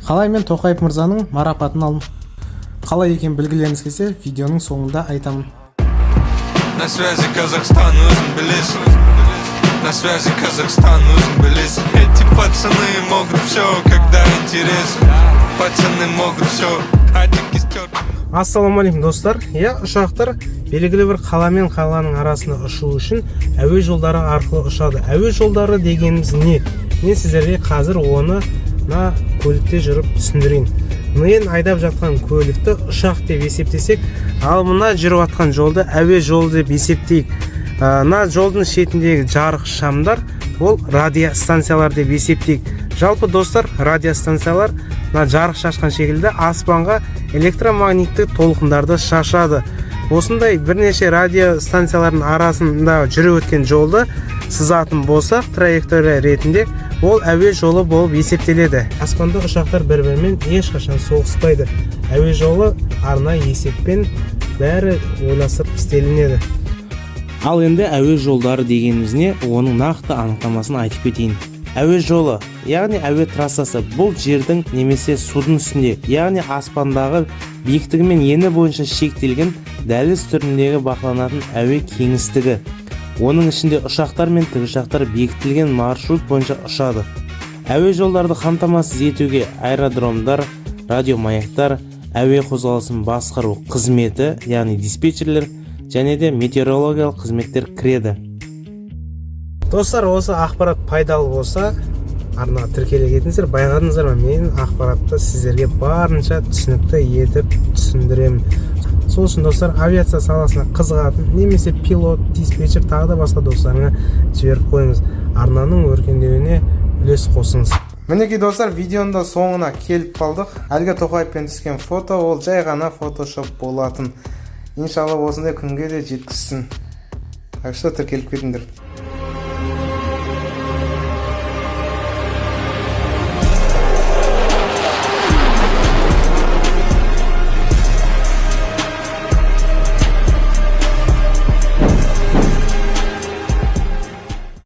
Қалай мен Тоқаев мырзаның марапатын алдым, қалай екенін білгілеріңіз келсе, видеоның соңында айтамын. На связи Казахстан, өзің білесің. На связи Казахстан, өзің білесің. Эти пацаны могут все, когда интересно. Пацаны могут все, адики стерты. Ассалаумағалейкум, достар! Иә, ұшақтар белгілі бір қала мен қаланың арасында ұшу үшін әуе жолдары арқылы ұшады. Әуе жолдары дегеніміз не? Мен сіздерге қазір оны мына көлікте жүріп түсіндірейін. Мен айдап жатқан көлікті ұшақ деп есептесек, ал мына жүріп жатқан жолды әуе жолы деп есептейік. Мына жолдың шетіндегі жарық шамдар ол радиостанциялар деп есептейік. Жалпы, достар, радиостанциялар мына жарық шашқан секілді аспанға электромагнитті толқындарды шашады. Осындай бірнеше радиостанциялардың арасында жүріп өткен жолды сызатын болсақ траектория ретінде, ол әуе жолы болып есептеледі. Аспанда ұшақтар бір бірімен ешқашан соғыспайды. Әуе жолы арнайы есеппен бәрі ойластырып істелінеді. Ал енді әуе жолдары дегеніміз не? Оның нақты анықтамасын айтып кетейін. Әуе жолы, яғни әуе трассасы, бұл жердің немесе судың үстінде, яғни аспандағы биіктігі мен ені бойынша шектелген дәліз түріндегі бақыланатын әуе кеңістігі. Оның ішінде ұшақтар мен тікұшақтар бекітілген маршрут бойынша ұшады. Әуе жолдарды қамтамасыз етуге аэродромдар, радиомаяктар, әуе қозғалысын басқару қызметі, яғни диспетчерлер және де метеорологиялық қызметтер кіреді. Достар, осы ақпарат пайдалы болса, арнаға тіркеле кетіңіздер. Байқадыңыздар ма, мен ақпаратты сіздерге барынша түсінікті етіп түсіндіремін. Сол үшін, достар, авиация саласына қызығатын немесе пилот, диспетчер, тағы да басқа достарыңа жіберіп қойыңыз. Арнаның өркендеуіне үлес қосыңыз. Мінекей, достар, видеоның да соңына келіп қалдық. Әлгі Тоқаевпен түскен фото ол жай ғана фотошоп болатын. Иншалла, осындай күнге де жеткізсін. Так что тіркеліп кетіңдер.